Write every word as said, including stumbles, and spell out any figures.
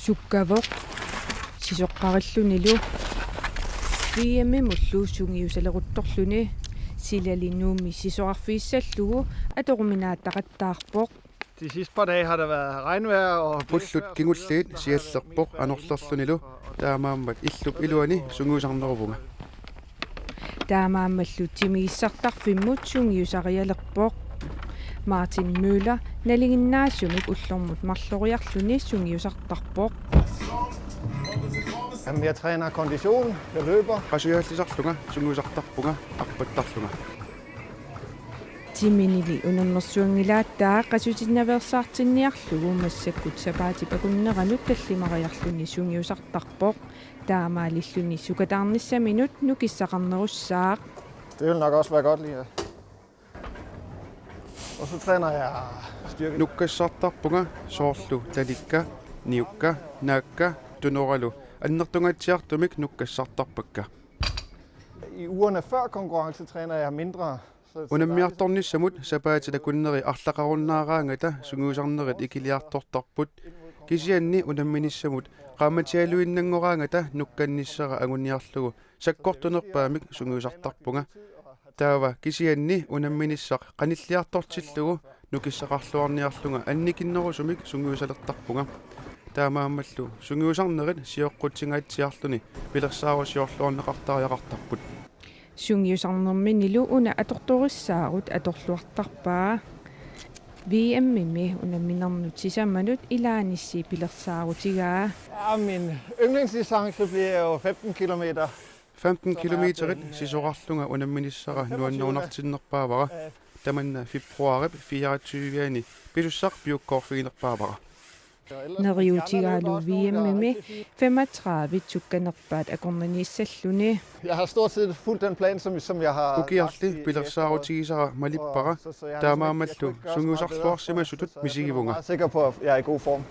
Tukkavoq sisoqqarillunilu V M-imullu sungiusaleruttorluni, silali Nuummi sisorarfigissallugu atoruminaattaqattaarpoq. De sidste par dage har der været regnvejr og Ullut kingulliit siallerpoq anorlerlunilu, taamaammat illup iluani sungiusarneruvunga. Taamaammallu timigissartarfimmut sungiusarialerpoq. Martin Møller nalinginnaasumik ullormut marloriarluni sungiusartarpoq. Jamen, jeg træner kondition, jeg løber. Qasujaallisarlunga sungiusartarpunga, arpattarlunga. Timinili unammersuanngilaattaa qasutinnaveersaartinniarlugu massakkut sapaatip akunneranut tallimariarluni sungiusartarpoq. Taamaalilluni sukataarnissaminut nukissaqarnerussaaq. Det vil nok også være godt lige. Og så træner jeg styrke. Nukkassartarpunga soorlu talikka, niukka, naakka, tunoralu annertungaatsiartumik nukkassartarpakka. I ugerne før konkurrence træner jeg mindre. Så, så der er Unammiartornissamut sapaatip akunneri arlaqarunnaaraangata sungiusarnerit ikiliartortarput. Kisianni unamminissamut qaammatialuinnanngoraangata nukkannissara anguniarlugu sakkortunerpaamik sungiusartarpunga. Taava kisianni unamminissaq qanilliartortillugu nukissaqarluarniarlunga annikinnerusumik sungiusalertarpunga. Taamaammallu sungiusarnerit sioqqutsingaatsiarluni pilersaarusiorluarneqartariaqartarput. Sungiusarnerminilu una atortorissaarut atorluartarpaa. V M-imi unamminernut sisamanut ilaanissi pilersaarutigaa. Ja, min yndlingsdistance bliver jo femten kilometer. Femten kilometerit sisorarlunga unamminissara nuannerunartinnerpaavara. Tamanna februaarip fireogtyve-ani pisussaq piukkoorfiginerpaavara. Neriuutigaalu V M-imi femogtredive sukkanerpaat akornanniissalluni. Jeg har stort set fulgt den plan, som, som jeg har Ukiarli pilersaarutigisara malippara, taamaammallu sungiusarluarsimasutut misigivunga. Jeg er sikker på, at jeg er i god form.